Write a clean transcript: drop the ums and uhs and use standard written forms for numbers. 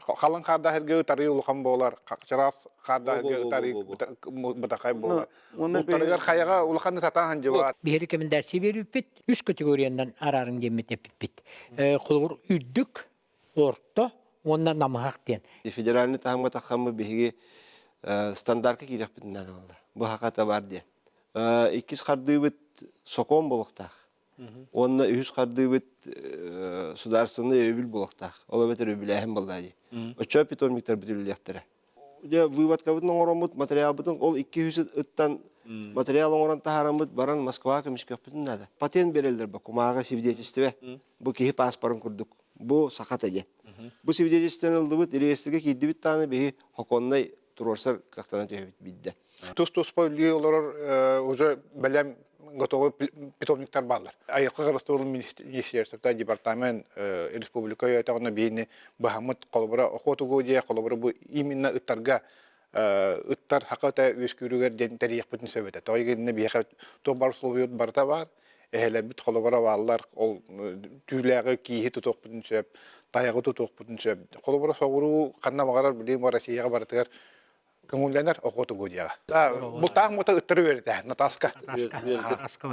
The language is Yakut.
Халыҥ хаардаах эргэ ытарыы улахан буолар, чараас хаардаах эргэ ытарыы бытахай буолар. Бултарыгар хайаҕа улахан сатаан хандьыбаат. Биһиги рекомендация биэрбиппит үс категориянан араарыҥ диэммит эппиппит. Холобур, үрдүк, орто уонна намыһах диэн. Федеральный таһымҥа таххаммыт биһиги стандартка киириэхпитин наада Бу хаката бар диэн. Иккис хардыыбыт сокуон буолуохтаах. Уонна үһүс хардыыбыт судаарыстыбаннай өйөбүл буолуохтаах. Ол эбэтэр үбүлээһин буоллаа дии. Оччо питомниктар бүтүрүллүөхтэрэ. Дьэ, выводкабытын оҥороммут, материалбытын ол икки үс ыттан материал оҥорон таһаараммыт баран Москваҕа көмүскүөхпүтүн наада. Патент берэллэр бу кумааҕы свидетельство. Бу киһи пааспарын курдук. Бу сахата диэн. Бу свидетельствоны ыллыбыт, реестргэ киирдибит даҕаны биһи хокуоннай туруорсар кыахтанан түһэбит биирдэ. Тус-туспа үлэлии олорор уже бэлэм готовый питомниктар бааллар. Айылҕа харыстабылын министерствота, департамент республика өйөөтөҕүнэ биһини быһаммыт холобура охотугу дьиэ холобура бу именно ыттарга ыттар хака ыта үөскүүрүгэр диэн тэрийиэхпитин сөп этэ. Тоҕо гиннэ биһиэхэ туох бар условиябыт барыта баар. Эһэлэрбит холобура бааллар, ол түүлээҕи кииһи тутуохпутун сөп, тайаҕы тутуохпутун сөп. Холобура соҕуруу ханна баҕарар билигин Россияҕа барытыгар көҥүллэнэр охотугу диэҕэ. Бултаах мута ыттары үөрэтэ, Натаска. Натаска.